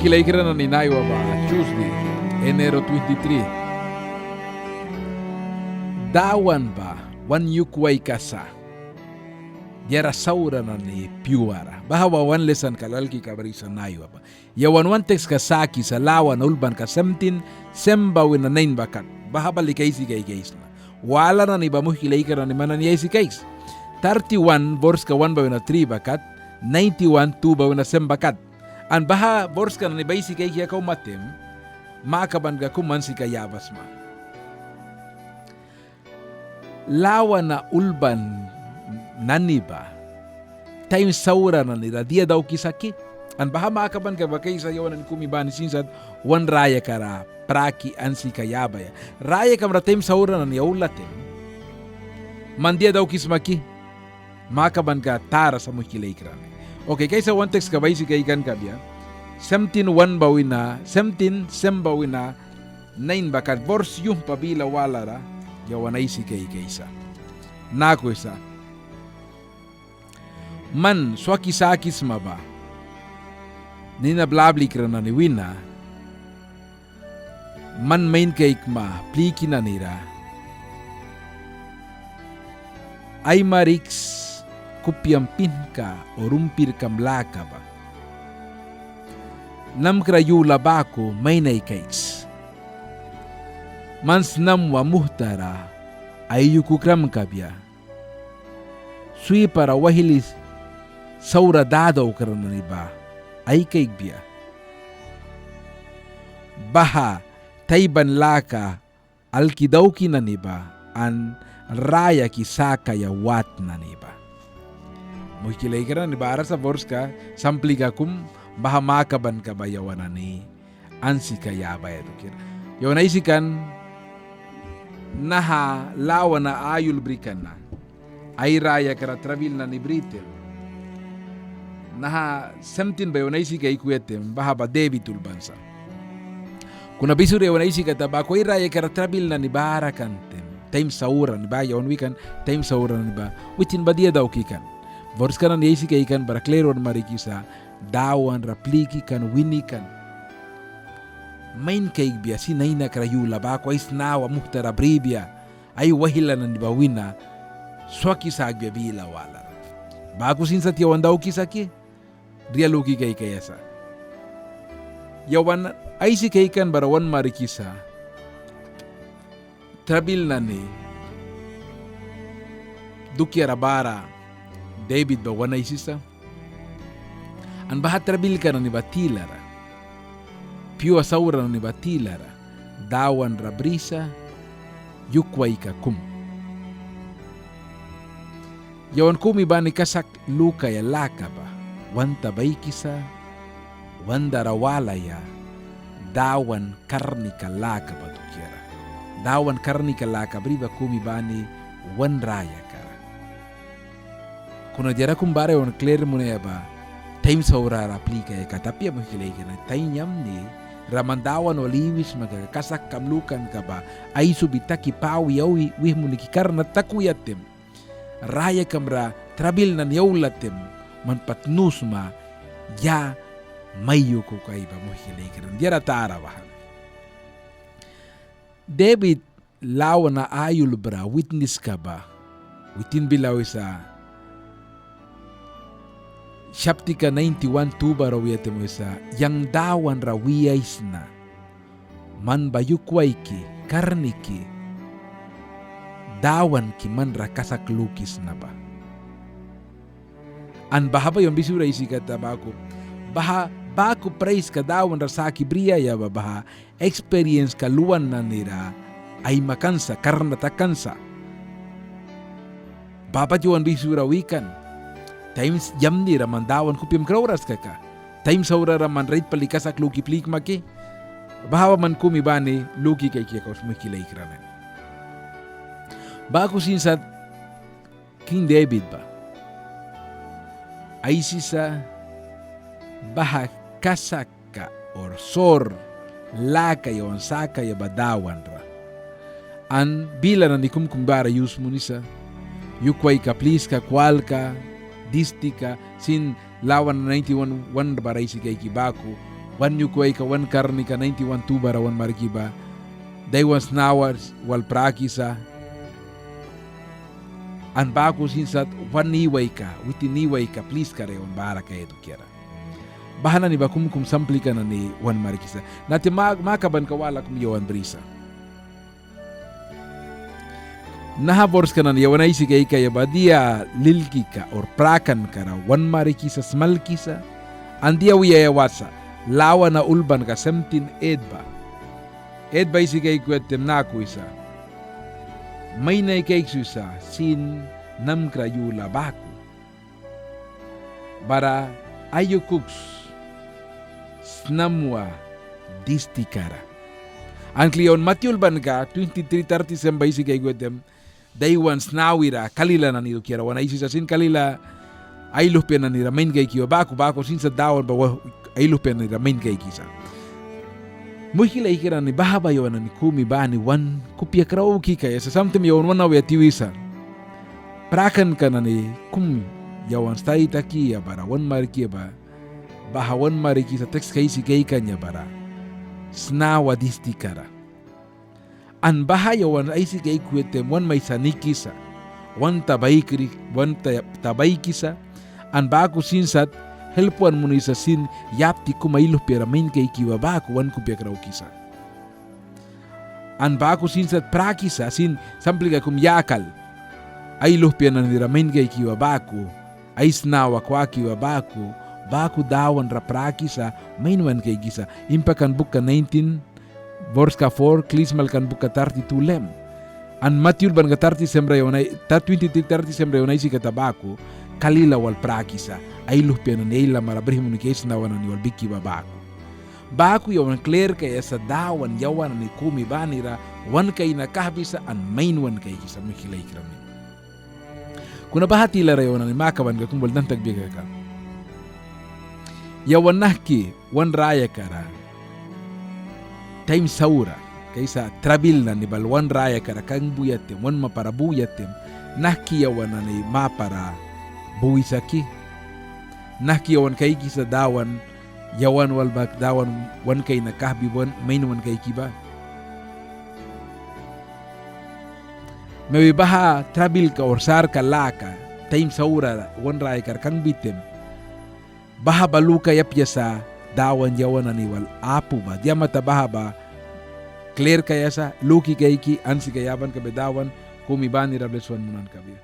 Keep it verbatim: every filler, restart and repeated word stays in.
Muihki laikra nani, naiwa ba Tuesday, enero twenty-three. Dawan ba wan yukwaika sa diara saura nani pyuara. Baha ba wan lesanka lalka kabri sa naiwa ba. Yawan wan tekska sakisa Lawana ulbanka seventeen, seven ba wina nine ba kat. Baha ba lika aisi kaikaisna. Wala nani ba, muihki laikra nani, man nani aisi kaiks. Thirty-one, borska one ba wina three ba kat. Ninety-one, two ba wina seven ba kat. An baha borska nani ba aisi kaikaia kau matem, makabanka kum ansika yabasma. Lawana ulban nani ba taim saura nani ra dia daukisa ki? An baha makabanka ba kaisa yawan nani kumi bani sin sat wan rayaka ra praki ansika yabaia. Rayakam ra taim saura nani aula taim man dia daukisma ki? Makabanka tara sa, muihki laikra nani. Oke, kaisa wan tekska ba aisi kaikan kabia. Seventeen one ba wina, seventeen seven ba wina nine ba kat, bors yumhpa bila walara yawan aisi kaikaisa. Naku wisa: Man swaki sakisma ba nina blablikra nani wina, man main kaikma pliki nani ra ai mariks kupiam pihnka o rumpirkam laka ba namkra yula baku main ai kaiks. Man snamwa muhtara ai yukukram kabia. Swipara waihli saura dadaukra nani ba ai kaikbia. Baha taiban laka alki dauki nani ba an rayaki sakaia wat nani ba. Muihki laikra nani, bara sa borska samplika kum baha makabanka ba yawan nani ansika yabaia dukiara. Yawan aisi kan naha Lawana aiulbrika na ai rayaka ra trabil nani bri taim, naha seventeen ba yawan aisi kaikuya taim, baha ba Debit ulban sa. Kuna bisura yawan aisi kata baku ai rayaka ra trabil nani bara kan taim, taim saura nani ba yawan wikan, taim saura nani ba witin ba dia dauki kan. Borska nani aisi kaikan bara klir wan marikisa, Dawan ra pliki kan, wini kan. Main kaikbia sin ai nakra yula baku ai snawa muhtara bribia, ai waihla nani ba wina swaki sakbia bila walara. Baku sin sat yawan daukisa ki? Dia luki kaikaia sa. Yawan aisi kaikan bara wan marikisa trabil nani dukiara bara Debit ba wan aisisa. An baha trabilka nani ba tilara, pyua saura nani ba tilara Dawan ra brisa yukwaika kum. Yawan kumi bani kasak lukaia laka ba wan ta baikisa wan dara walaia Dawan karnika laka ba dukiara. Dawan karnika laka bri ba kumi bani wan rayakara. Kuna diara kum bara yawan klir munaia ba taim saura ra plikaia kat apia, muihki laikra nani. Taim yamni ra man Dawan wal iwisma kaka, kasakkam lukanka ba aisubi taki pawi auya wih muniki karna takuya taim, rayakam ra trabil nani aula taim, man pat nu sma ya mai yukukaia ba, muihki laikra nani. Diara tara baha. Debit Lawana aiulbra witniska ba witin bila wisa, saptika ninety-one two bara wiaia taim wisa: Yang Dawan ra wiaisna, man ba yukwaiki, karniki, Dawanki man ra kasak lukisna ba. An baha ba yawan bisura aisi kata baku, baha baku praiska Dawan ra saki briaia ba baha eksperienska luan nani ra aimakan sa, karna takan sa. Baha pat yawan bisura wikan, taim yamni ra man Dawan kupiam krauras kaka, taim saura ra man rait pali kasak luki plikma ki? Baha ba man kumi bani luki kaikaia kau sa, muihki laikra nani. Baku sin sat King Debit ba aisisa baha kasakka or sor laka yawan sakaia ba Dawan ra. An bila nani kum kum bara yus munisa, yukwaika pliska, kwalka, distika, sin Lawana ninety-one one bara aisi kaiki baku, Wan yukwaika wan karnika nainti wan tu bara wan mariki ba daiwan snawa wal prakisa. An baku sin sat wan iwaika, witin iwaika pliskara yawan bara kaia dukiara. Baha nani ba kum kum samplika nani wan marikisa. Nati ma, makabanka wala kum yawan brisa. Naha borska nani yawan aisi kaikaia ba dia lilkika or prakankara wan marikisa, smalkisa. An dia wiaia want sa, Lawana ulbanka seventeen eight ba. Eight ba aisi kaikuya taim naku wisa: Main nani kaiks wisa sin namkra yula baku. Bara aiyukuks snamwa distikara. An kli yawan Mati ulbanka twenty-three thirty-seven ba aisi kaikuya taim, daiwan snawira kalila nani dukiara wan aisisa sin kalila ai luhpia nanira main kaiki ba baku, baku sin sat Dawan ba ai luhpia nanira main kaikisa. Muihki laikra nani, baha ba yawan nani kumi bani wan kupia krauki kaia sa. Samtaim yawan wan auya tiwisa prakanka nani kum yawan stadi takia bara wan mariki ba, baha wan marikisa, tekska aisi kaikan ya bara snawa distikara. An baha yawan aisi kaikuya taim wan maisa nikisa, wan ta baikri, wan ta, ta baikisa. An baku sin sat help wan munisa sin yapti kum ai luhpiara main kaiki ba baku wan kupia kraukisa. An baku sin sat prakisa sin samplika kum yakal ai luhpia nanira main kaiki ba baku, ai snawa kwaki ba baku, baku Dawan ra prakisa, main wan kaikisa. Impakan bukka nineteen, borska four, kli smalkan bukka thirty-two lem. An Mati ulbanka thirty-seven ra yawan ai, ta twenty-three thirty-seven ra yawan aisi kata baku, kalila wal prakisa, ai luhpia nani ai lamara brih muniki ai snawa nani wal biki ba baku. Baku yawan klir kaia sa Dawan yawan nani kumi banira wan kaina kahbisa an main wan kaikisa, muihki laikra nani. Kuna baha tilara yawan nani makabanka kum bal dan takbia kaka, yawan nahki wan rayakara taim saura, kaisa trabil nani bal wan rayakara kan buya taim, wan mapara buya taim, nahki yawan nani mapara buisa ki? Nahki yawan kaikisa Dawan yawan wal bak Dawan wan kaina kahbi wan main wan kaiki ba? Mebi baha trabilka or sarka laka taim saura wan rayakara kan bi taim, baha ba lukaia apia sa Dawan yawan nani wal apu ba. Dia mata baha ba klir kaia sa, luki kaiki, ansika yaban kabia, Dawan kumi banira bles wan munan kabia.